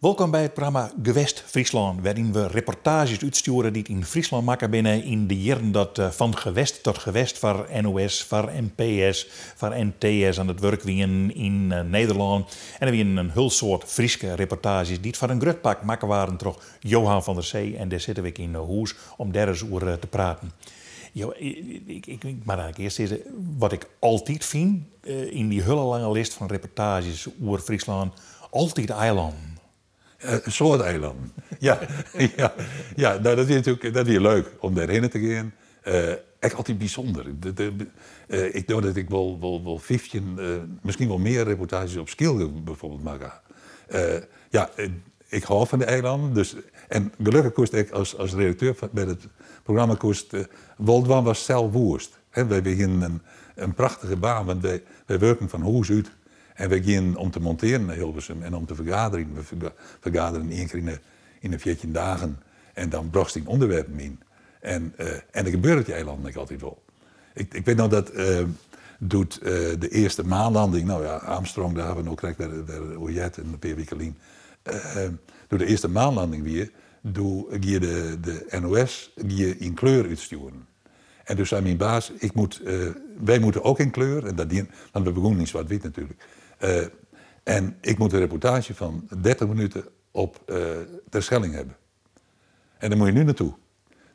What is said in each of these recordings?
Wolkom by it programma Gewest Fryslân, wêryn we reportaazjes útstjoere dy't yn Fryslân makke binne yn de jierren dat Van Gewest tot Gewest foar NOS, foar NPS, foar NTS aan it wurk wienen yn Nederlân. En der wienen in hiel soad Fryske reportaazjes dy't foar in grut part makke waarden troch Johan van der Zee en dêr sitte we ek yn hûs om dêr ris oer te praten. Jo, ik, ik, ik moat eigentlik earst sizze, wat ik altyd fyn yn dy hiele lange list fan reportaazjes oer Fryslân, altyd eilannen. In soad eilannen. Ja, ja, ja nou, dat wie natuerlik dat wie leuk om dêrhinne te gean. Ek altyd bysûnder. Ik tink dat ik wol, wol, wol 15, miskien wol mear reportaazjes op Skylge bijvoorbeeld makke ha. Ja, ik hâld fan de eilannen. Dus, en gelokkich koest ek as, as redakteur fan, by it programma koest wol dwaan watst sels woest. Hè, wy hienen in prachtige baan, want wy, wy wurken fan hûs út. En wy gienen om te montearjen nei Hilversum en om te fergaderjen. We fergaderen ien kear yn de, yn de 14 dagen en dan brochtst dyn ûnderwerpen yn. En, en der gebeurde op dy eilannen ek altyd wol. Ik, ik wit noch dat doe't de earste maanlanding, no ja, Armstrong, dêr ha we no krekt wer, wer oer heard in pear wike lyn. Doe't de earste maanlanding wie, doe gie de, de NOS gie yn kleur útstjoeren. En doe sei myn baas, ik moet, wij moeten ook in kleur. En dat dien, want we begûnen yn swart-wyt natuerlik. En ik moet een reportage fan 30 minuten op Terschelling hebben. En daar moet je nu naartoe.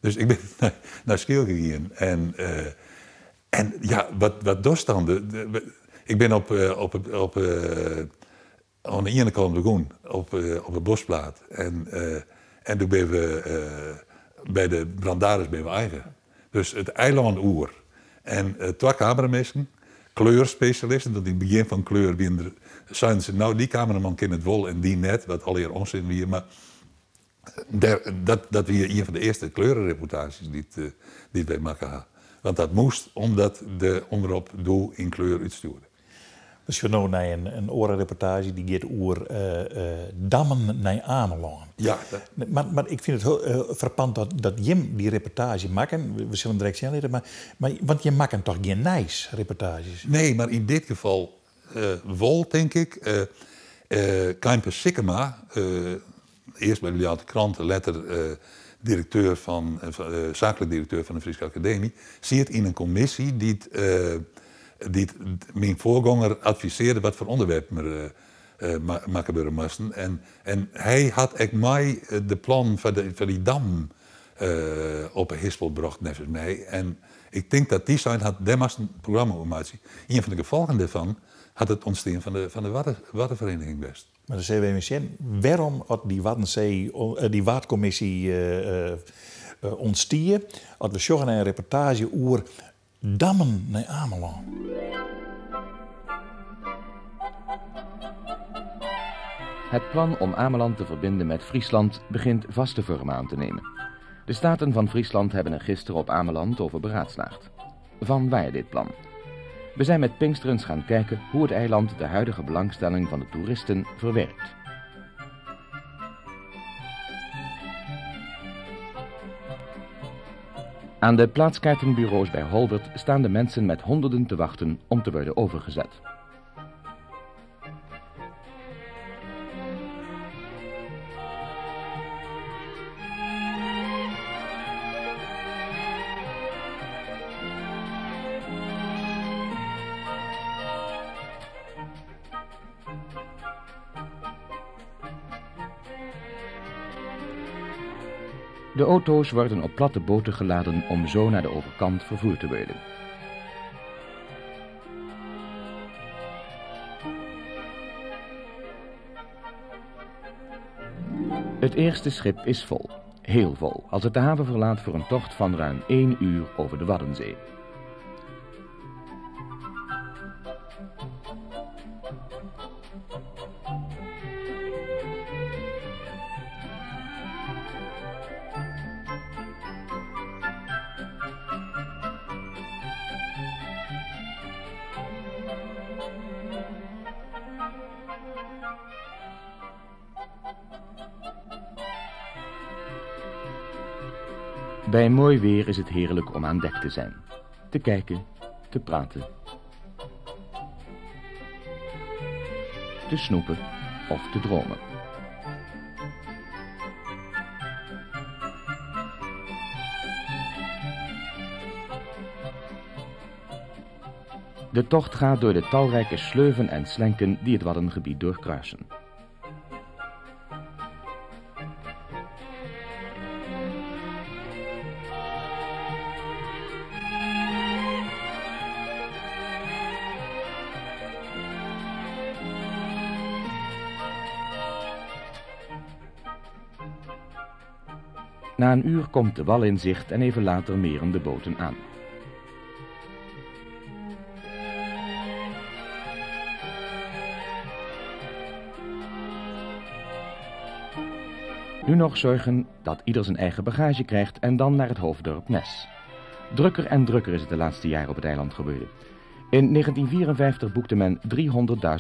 Dus ik bin nei, nei Skylge gien. En, en ja, wat, wat dochst dan? De, ik bin op, op, op, oan de iene kant begûn, op, op de Boschplaat. En, en doe binne we by de Brandaris binne we einige. Dus it eilân oer. En twa kameraminsken, kleurspesjalisten, want yn it begjin fan kleur wienen der, seinen se, no dy kameraman kin it wol en dy net, wat allegear onsin wie. Mar dêr, dat, dat wie ien fan de earste kleurereportaazjes dy't, dy't wy makke ha. Want dat moast omdat de omrop doe yn kleur útstjoerde. We sjogge no nei in oare reportaazje dy giet oer dammen nei Amelân. Ja. Mar ik fyn it hiel frappant dat jim dy reportaazje makken. We sille him direkt sjen litte, mar want jim makken toch gjin nijsreportaazjes? Nee, mar yn dit gefal wol, tink ik. Keimpe Sikkema, earst by de Ljouwerter Krante, letter direkteur fan, saaklik direkteur fan de Fryske Akademy, siet yn in kommisje dy't dy't myn foargonger advisearre wat foar ûnderwerpen der makke wurde moasten. En, en hy hat ek mei de plannen foar, de, foar dy dammen op 'e hispel brocht, neffens my. En ik tink dat dy sein hat, dêr moatst in programma oer meitsje. Ien fan de gefolgen dêrfan hat it ûntstean fan de, fan de Waddenvereniging west. Mar dan sille we even sjen wêrom at dy Waddenzee, dy Waadkommisje ûntstie. At we sjogge nei in reportaazje oer dammen nei Amelân. Het plan om Ameland te verbinden met Friesland begint vaste vorm aan te nemen. De Staten van Friesland hebben er gisteren op Ameland over beraadslaagd. Vanwaar dit plan? We zijn met Pinkster eens gaan kijken hoe het eiland de huidige belangstelling van de toeristen verwerkt. Aan de plaatskaartenbureaus bij Holwerd staan de mensen met honderden te wachten om te worden overgezet. De auto's worden op platte boten geladen om zo naar de overkant vervoerd te worden. Het eerste schip is vol, heel vol, als het de haven verlaat voor een tocht van ruim 1 uur over de Waddenzee. Bij mooi weer is het heerlijk om aan dek te zijn. Te kijken, te praten. Te snoepen of te dromen. De tocht gaat door de talrijke sleuven en slenken die het Waddengebied doorkruisen. Na een uur komt de wal in zicht en even later meren de boten aan. Nu nog zorgen dat ieder zijn eigen bagage krijgt en dan naar het hoofddorp Nes. Drukker en drukker is het de laatste jaren op het eiland geworden. In 1954 boekte men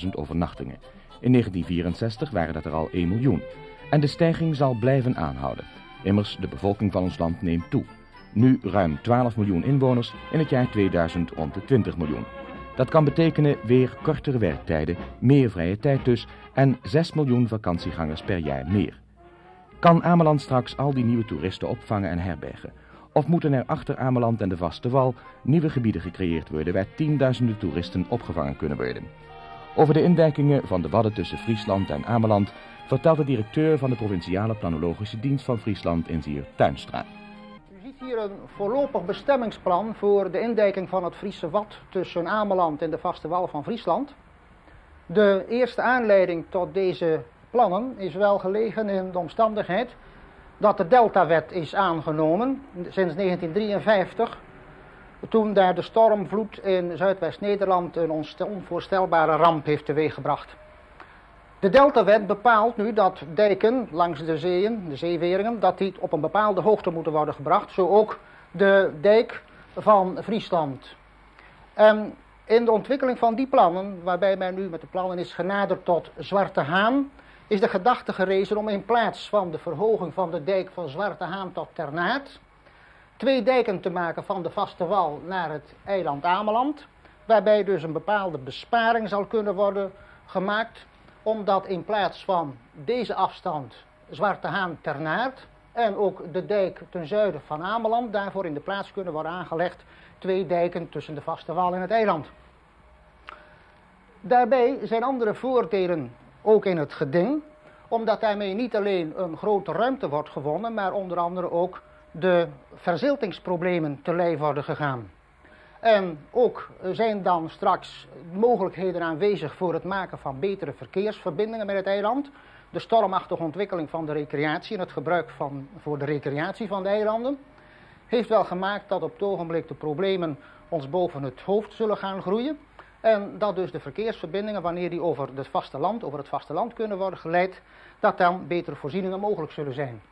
300.000 overnachtingen. In 1964 waren dat er al 1 miljoen. En de stijging zal blijven aanhouden. Immers, de bevolking van ons land neemt toe. Nu ruim 12 miljoen inwoners, in het jaar 2000 rond de 20 miljoen. Dat kan betekenen weer kortere werktijden, meer vrije tijd dus en 6 miljoen vakantiegangers per jaar meer. Kan Ameland straks al die nieuwe toeristen opvangen en herbergen? Of moeten er achter Ameland en de Vaste Wal nieuwe gebieden gecreëerd worden waar tienduizenden toeristen opgevangen kunnen worden? Over de indijkingen van de Wadden tussen Friesland en Ameland vertelt de directeur van de Provinciale Planologische Dienst van Friesland, ingenieur Tuinstra. U ziet hier een voorlopig bestemmingsplan voor de indijking van het Friese Wad tussen Ameland en de Vaste Wal van Friesland. De eerste aanleiding tot deze plannen is wel gelegen in de omstandigheid dat de Deltawet is aangenomen sinds 1953, toen daar de stormvloed in Zuidwest-Nederland een onvoorstelbare ramp heeft teweeggebracht. De Deltawet bepaalt nu dat dijken langs de zeeën, de zeeweringen, dat die op een bepaalde hoogte moeten worden gebracht, zo ook de dijk van Friesland. En in de ontwikkeling van die plannen, waarbij men nu met de plannen is genaderd tot Zwarte Haan, is de gedachte gerezen om in plaats van de verhoging van de dijk van Zwarte Haan tot Ternaard, twee dijken te maken van de vaste wal naar het eiland Ameland, waarbij dus een bepaalde besparing zal kunnen worden gemaakt, omdat in plaats van deze afstand Zwarte Haan Ternaard en ook de dijk ten zuiden van Ameland daarvoor in de plaats kunnen worden aangelegd twee dijken tussen de vaste wal en het eiland. Daarbij zijn andere voordelen ook in het geding, omdat daarmee niet alleen een grote ruimte wordt gewonnen, maar onder andere ook de verziltingsproblemen te lijf worden gegaan. En ook zijn dan straks mogelijkheden aanwezig voor het maken van betere verkeersverbindingen met het eiland. De stormachtige ontwikkeling van de recreatie en het gebruik voor de recreatie van de eilanden heeft wel gemaakt dat op het ogenblik de problemen ons boven het hoofd zullen gaan groeien. En dat dus de verkeersverbindingen, wanneer die over het vasteland, over het vasteland kunnen worden geleid, dat dan betere voorzieningen mogelijk zullen zijn.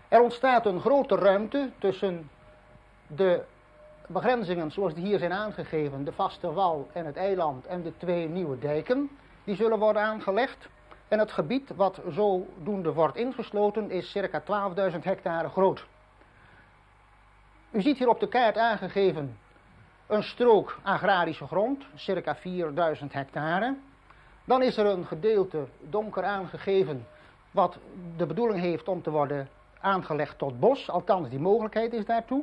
Er ontstaat een grote ruimte tussen de begrenzingen zoals die hier zijn aangegeven, de vaste wal en het eiland en de twee nieuwe dijken, die zullen worden aangelegd. En het gebied wat zodoende wordt ingesloten is circa 12.000 hectare groot. U ziet hier op de kaart aangegeven een strook agrarische grond, circa 4000 hectare. Dan is er een gedeelte donker aangegeven wat de bedoeling heeft om te worden aangelegd tot bos, althans die mogelijkheid is daartoe.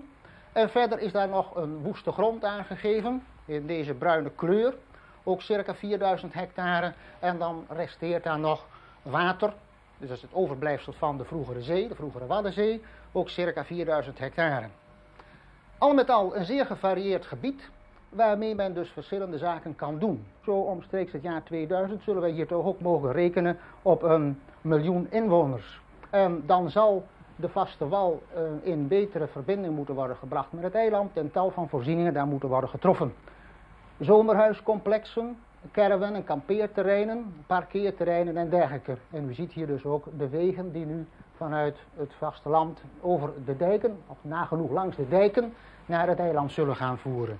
En verder is daar nog een woeste grond aangegeven in deze bruine kleur, ook circa 4000 hectare. En dan resteert daar nog water, dus dat is het overblijfsel van de vroegere zee, de vroegere Waddenzee, ook circa 4000 hectare. Al met al een zeer gevarieerd gebied, waarmee men dus verschillende zaken kan doen. Zo omstreeks het jaar 2000 zullen wij hier toch ook mogen rekenen op 1 miljoen inwoners. En dan zal de vaste wal in betere verbinding moeten worden gebracht met het eiland en tal van voorzieningen daar moeten worden getroffen. Zomerhuiscomplexen, caravan- en kampeerterreinen, parkeerterreinen en dergelijke. En u ziet hier dus ook de wegen die nu vanuit het vasteland over de dijken, of nagenoeg langs de dijken, naar het eiland zullen gaan voeren.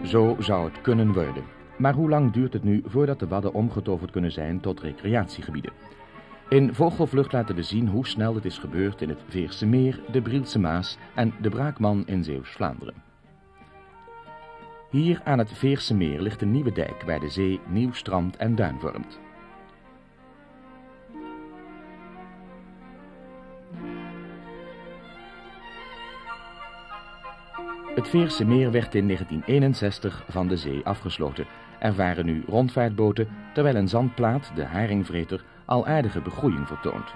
Zo zou het kunnen worden. Maar hoe lang duurt het nu voordat de Wadden omgetoverd kunnen zijn tot recreatiegebieden? In Vogelvlucht laten we zien hoe snel dit is gebeurd in het Veerse Meer, de Brielse Maas en de Braakman in Zeeuws-Vlaanderen. Hier aan het Veerse Meer ligt een nieuwe dijk waar de zee nieuw strand en duin vormt. Het Veerse Meer werd in 1961 van de zee afgesloten. Er varen nu rondvaartboten, terwijl een zandplaat, de Haringvreter, al aardige begroeiing vertoont.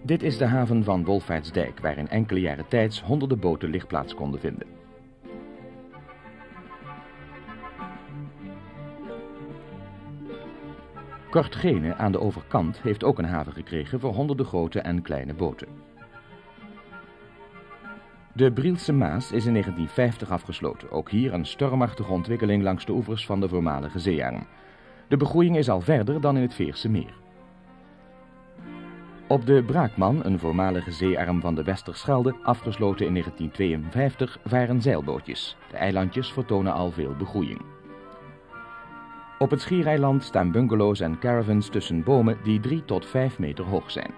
Dit is de haven van Wolfaartsdijk, waar in enkele jaren tijds honderden boten ligplaats konden vinden. Kortgene aan de overkant heeft ook een haven gekregen voor honderden grote en kleine boten. De Brielse Maas is in 1950 afgesloten. Ook hier een stormachtige ontwikkeling langs de oevers van de voormalige zeearm. De begroeiing is al verder dan in het Veerse Meer. Op de Braakman, een voormalige zeearm van de Westerschelde, afgesloten in 1952, varen zeilbootjes. De eilandjes vertonen al veel begroeiing. Op het schiereiland staan bungalows en caravans tussen bomen die 3 tot 5 meter hoog zijn.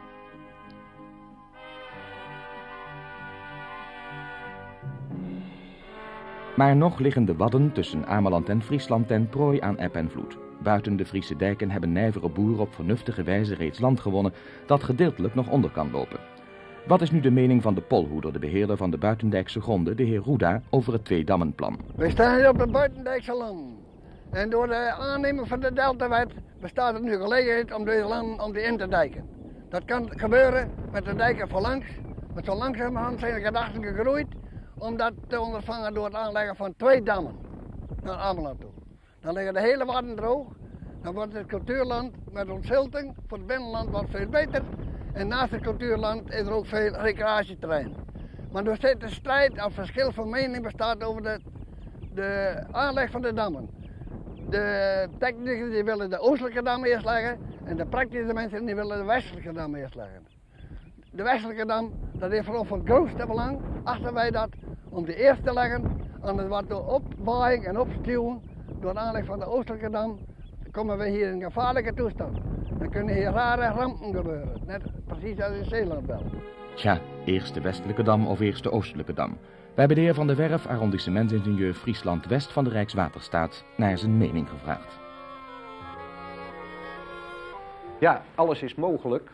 Maar nog liggen de Wadden tussen Ameland en Friesland ten prooi aan eb en vloed. Buiten de Friese dijken hebben nijvere boeren op vernuftige wijze reeds land gewonnen dat gedeeltelijk nog onder kan lopen. Wat is nu de mening van de polhoeder, de beheerder van de buitendijkse gronden, de heer Roeda, over het Tweedammenplan? Wij staan hier op de buitendijkse land. En door de aanneming van de Deltawet bestaat er nu gelegenheid om deze landen om die in te dijken. Dat kan gebeuren met de dijken voorlangs, maar zo langzamerhand zijn de gedachten gegroeid om dat te ondervangen door het aanleggen van 2 dammen naar Ameland toe. Dan liggen de hele Wadden droog, dan wordt het cultuurland met ontzilting voor het binnenland wat veel beter. En naast het cultuurland is er ook veel recreatieterrein. Maar er zit een strijd of verschil van mening bestaat over de aanleg van de dammen. De technici die willen de oostelijke dam eerst leggen en de praktische mensen die willen de westelijke dam eerst leggen. De westelijke dam, dat is voor ons van het grootste belang, achten wij dat om die eerst te leggen, anders wordt door opwaaiing en opstuwen door de aanleg van de oostelijke dam, komen we hier in een gevaarlijke toestand. Dan kunnen hier rare rampen gebeuren, net precies als in Zeeland wel. Tja, eerst de westelijke dam of eerst de oostelijke dam. We hebben de heer Van der Werf, arrondissementsingenieur Friesland-West van de Rijkswaterstaat, naar zijn mening gevraagd. Ja, alles is mogelijk.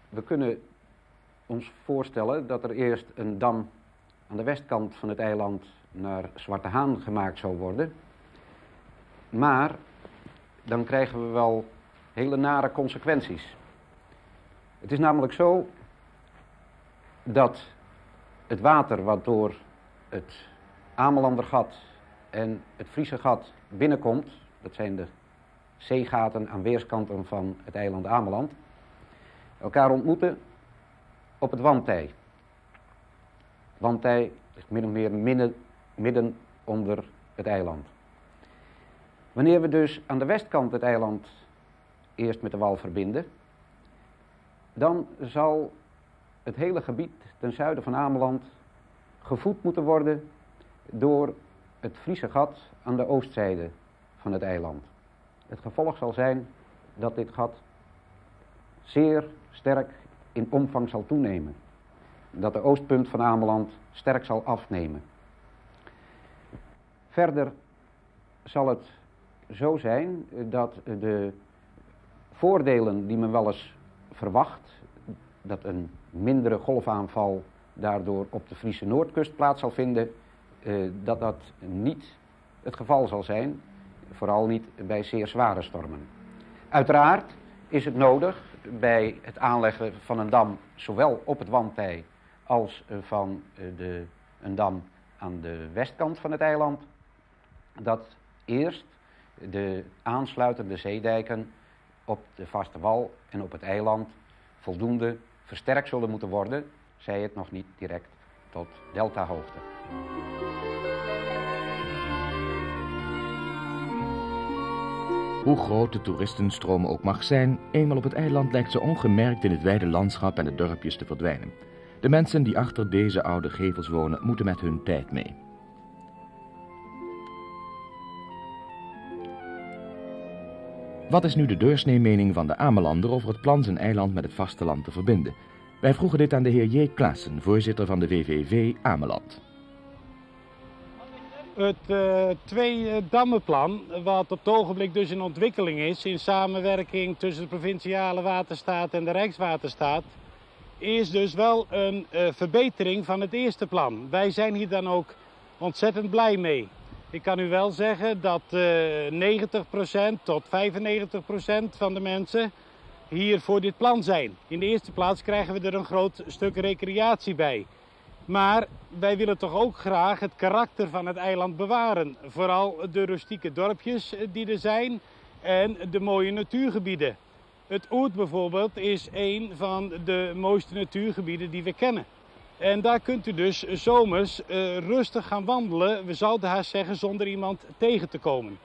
We kunnen ons voorstellen dat er eerst een dam aan de westkant van het eiland naar Zwarte Haan gemaakt zou worden. Maar dan krijgen we wel hele nare consequenties. Het is namelijk zo dat het water wat door het Amelandergat en het Friese gat binnenkomt, dat zijn de zeegaten aan weerskanten van het eiland Ameland, elkaar ontmoeten op het Wantij. Wantij ligt min of meer midden onder het eiland. Wanneer we dus aan de westkant het eiland eerst met de wal verbinden, dan zal het hele gebied ten zuiden van Ameland gevoed moeten worden door het Friese gat aan de oostzijde van het eiland. Het gevolg zal zijn dat dit gat zeer sterk in omvang zal toenemen. Dat de oostpunt van Ameland sterk zal afnemen. Verder zal het zo zijn dat de voordelen die men wel eens verwacht, dat een mindere golfaanval daardoor op de Friese Noordkust plaats zal vinden, dat dat niet het geval zal zijn, vooral niet bij zeer zware stormen. Uiteraard is het nodig bij het aanleggen van een dam, zowel op het Wantij als van een dam aan de westkant van het eiland, dat eerst de aansluitende zeedijken op de vaste wal en op het eiland voldoende versterkt zullen moeten worden, zij het nog niet direct tot deltahoogte. Hoe groot de toeristenstroom ook mag zijn, eenmaal op het eiland lijkt ze ongemerkt in het wijde landschap en de dorpjes te verdwijnen. De mensen die achter deze oude gevels wonen, moeten met hun tijd mee. Wat is nu de doorsnee-mening van de Amelander over het plan zijn eiland met het vasteland te verbinden? Wij vroegen dit aan de heer J. Klaassen, voorzitter van de WVV Ameland. Het twee-dammenplan, wat op het ogenblik dus in ontwikkeling is, in samenwerking tussen de provinciale waterstaat en de Rijkswaterstaat, is dus wel een verbetering van het eerste plan. Wij zijn hier dan ook ontzettend blij mee. Ik kan u wel zeggen dat 90% tot 95% van de mensen hier voor dit plan zijn. In de eerste plaats krijgen we er een groot stuk recreatie bij. Maar wij willen toch ook graag het karakter van het eiland bewaren. Vooral de rustieke dorpjes die er zijn en de mooie natuurgebieden. Het Oerd bijvoorbeeld is een van de mooiste natuurgebieden die we kennen. En daar kunt u dus zomers rustig gaan wandelen, we zouden haast zeggen, zonder iemand tegen te komen.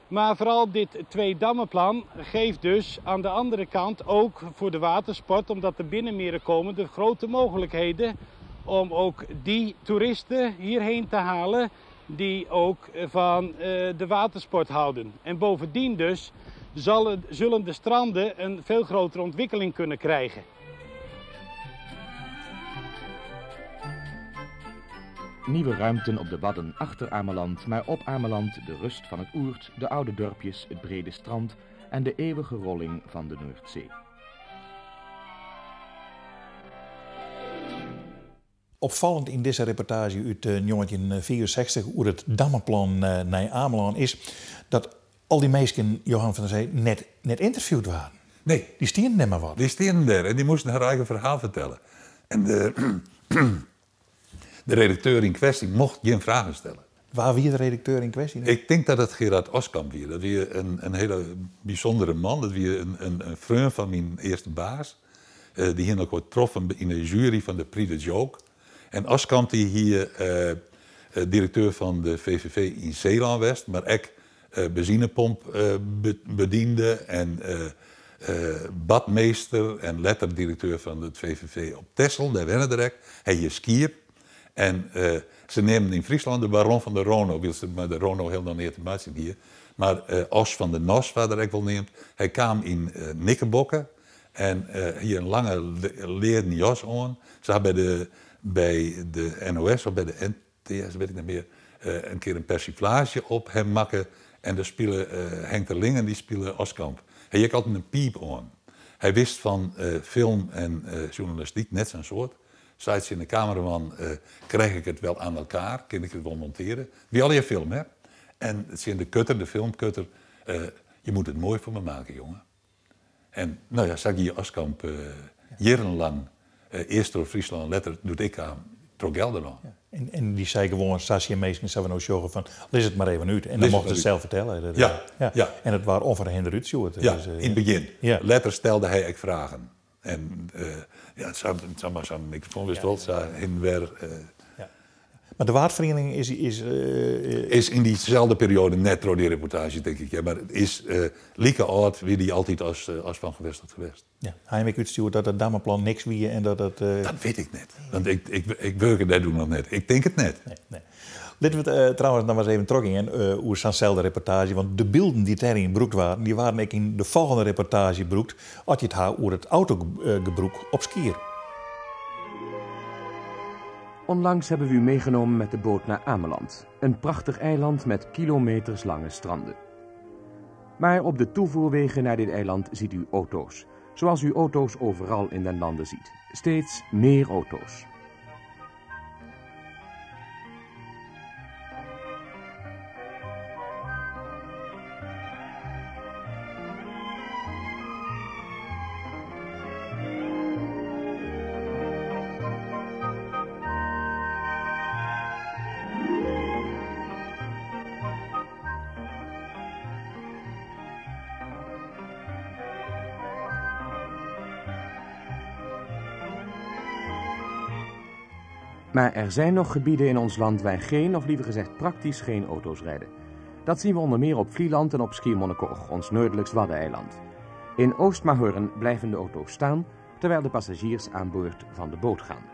Maar vooral dit Twee-Dammenplan geeft dus aan de andere kant ook voor de watersport, omdat er binnenmeren komen, de grote mogelijkheden om ook die toeristen hierheen te halen die ook van de watersport houden. En bovendien dus zullen de stranden een veel grotere ontwikkeling kunnen krijgen. Nieuwe ruimten op de Wadden achter Ameland, maar op Ameland de rust van het Oerd, de oude dorpjes, het brede strand en de eeuwige rolling van de Noordzee. Opvallend in deze reportage uit 1964 over het dammenplan naar Ameland is dat al die mensen, Johan van der Zee, net interviewd waren. Nee. Die stienden net maar wat. Die stienden daar en die moesten haar eigen verhaal vertellen. En de redacteur in kwestie mocht geen vragen stellen. Waar wie de redacteur in kwestie? Ik denk dat het Gerard Oskamp wie. Dat wie een hele bijzondere man. Dat wie een vriend van mijn eerste baas. Die hier nog wordt troffen in de jury van de Prix de Joke. En Oskamp die hier directeur van de VVV in Zeeland was, maar ook benzinepomp bediende en badmeester en letterdirecteur van het VVV op Texel, daar wennen direct. Hij is skier. En ze nemen in Friesland de baron van de Rono, wil ze maar de Rono heel dan neer te maken hier. Maar Os van de Nos, waar er ook wel neemt, hij kwam in Nikkenbokken en hier een lange leren jas aan. Ze had bij de NOS of bij de NTS, weet ik niet meer, een keer een persiflage op hem maken. En daar spelen Henk Terlingen, die spelen Oskamp. Hij had altijd een piep aan. Hij wist van film en journalistiek net zijn soort. Zei ze in de cameraman, krijg ik het wel aan elkaar, kan ik het wel monteren. Wie al je film, hè? En het in de cutter, de filmcutter, je moet het mooi voor me maken, jongen. En nou ja, zag je Oskamp jarenlang, eerst door Friesland, later doet ik aan, door Gelderland. Ja. En die zei gewoon, Sascha Meesken, zou we nou zeggen van, lees het maar even uit. En dan mocht het zelf vertellen. Dat, ja, ja. Ja. En het waren onverhinderd uitzoeken. Ja, dus, in het begin. Ja. Later stelde hij ik vragen. En ja, het zou maar zo'n microfoon wist wel, heen weer. Ja. Maar de waardvereniging is in diezelfde periode net door die reportage, denk ik. Ja, maar het is lieke oud wie die altijd als van gewest had geweest. Ja, hij heeft uitstuurd dat het dammenplan niks wie en dat het. Dat weet ik net. Want ik werk het net doen nog net. Ik denk het net. Nee, nee. Laten we het trouwens nog eens even terug in over zo'nzelfde reportage. Want de beelden die daarin gebruikt waren, die waren ook in de volgende reportage gebruikt. Als je het haar over het autogebruik op Skier. Onlangs hebben we u meegenomen met de boot naar Ameland. Een prachtig eiland met kilometers lange stranden. Maar op de toevoerwegen naar dit eiland ziet u auto's. Zoals u auto's overal in den landen ziet. Steeds meer auto's. Maar er zijn nog gebieden in ons land waar geen, of liever gezegd praktisch geen auto's rijden. Dat zien we onder meer op Vlieland en op Schiermonnikoog, ons noordelijkst Waddeneiland. In Oostmahorn blijven de auto's staan, terwijl de passagiers aan boord van de boot gaan.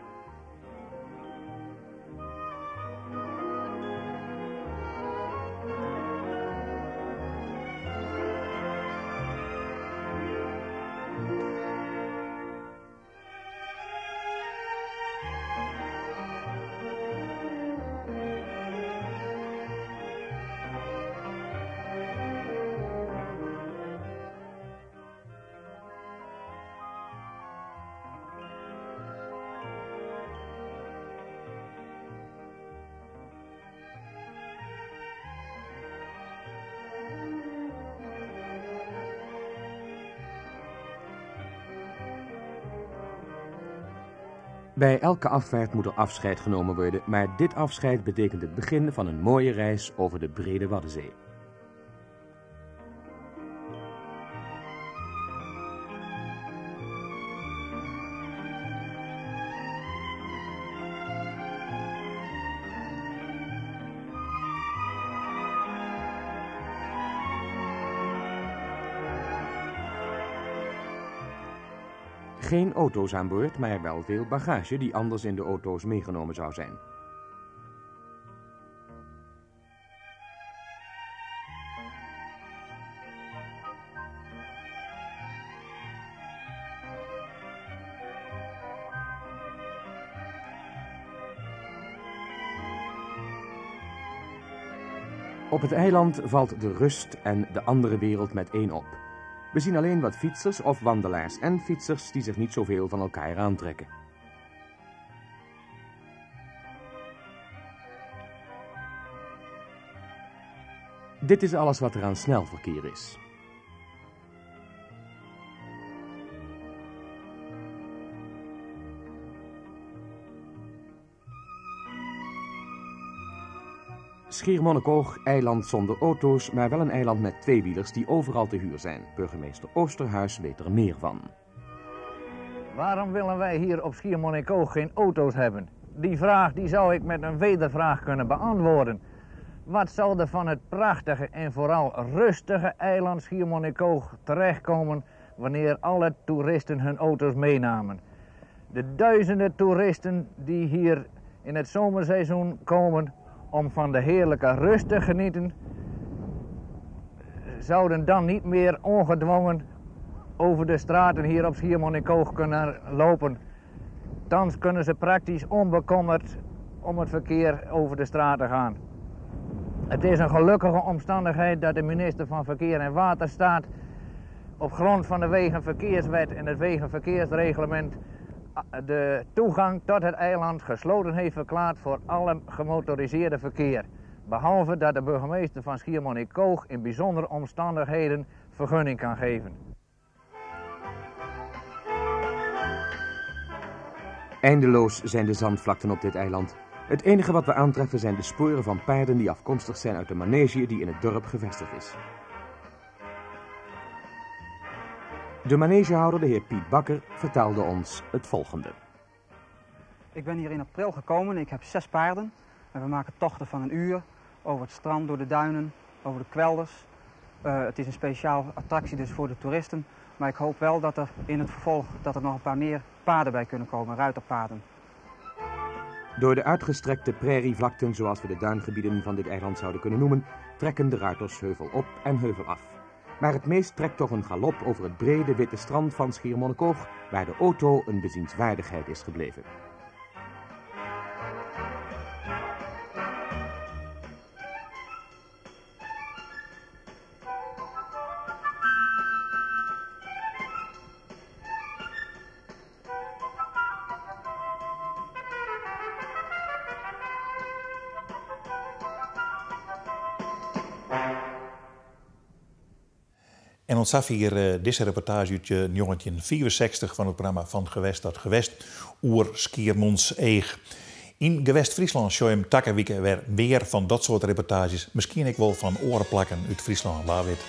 Bij elke afvaart moet er afscheid genomen worden, maar dit afscheid betekent het begin van een mooie reis over de brede Waddenzee. Geen auto's aan boord, maar wel veel bagage die anders in de auto's meegenomen zou zijn. Op het eiland valt de rust en de andere wereld met één op. We zien alleen wat fietsers of wandelaars en fietsers die zich niet zoveel van elkaar aantrekken. Dit is alles wat er aan snelverkeer is. Schiermonnikoog, eiland zonder auto's, maar wel een eiland met tweewielers die overal te huur zijn. Burgemeester Oosterhuis weet er meer van. Waarom willen wij hier op Schiermonnikoog geen auto's hebben? Die vraag die zou ik met een wedervraag kunnen beantwoorden. Wat zal er van het prachtige en vooral rustige eiland Schiermonnikoog terechtkomen wanneer alle toeristen hun auto's meenamen? De duizenden toeristen die hier in het zomerseizoen komen om van de heerlijke rust te genieten, zouden dan niet meer ongedwongen over de straten hier op Schiermonnikoog kunnen lopen. Thans kunnen ze praktisch onbekommerd om het verkeer over de straten gaan. Het is een gelukkige omstandigheid dat de minister van Verkeer en Waterstaat op grond van de Wegenverkeerswet en het Wegenverkeersreglement de toegang tot het eiland gesloten heeft verklaard voor alle gemotoriseerde verkeer. Behalve dat de burgemeester van Schiermonnikoog in bijzondere omstandigheden vergunning kan geven. Eindeloos zijn de zandvlakten op dit eiland. Het enige wat we aantreffen zijn de sporen van paarden die afkomstig zijn uit de manege die in het dorp gevestigd is. De manegehouder, de heer Piet Bakker, vertelde ons het volgende. Ik ben hier in april gekomen. Ik heb 6 paarden. En we maken tochten van een uur over het strand, door de duinen, over de kwelders. Het is een speciaal attractie dus voor de toeristen. Maar ik hoop wel dat er in het vervolg dat er nog een paar meer paarden bij kunnen komen, ruiterpaarden. Door de uitgestrekte prairievlakten, zoals we de duingebieden van dit eiland zouden kunnen noemen, trekken de ruiters heuvel op en heuvel af. Maar het meest trekt toch een galop over het brede witte strand van Schiermonnikoog, waar de auto een bezienswaardigheid is gebleven. En ontzag hier deze reportage uit 1964 van het programma Van Gewest tot Gewest, oer Skiermondseeg. In Gewest Friesland show hem takkenwieken weer meer van dat soort reportages. Misschien ik wel van orenplakken uit Friesland, waar weet.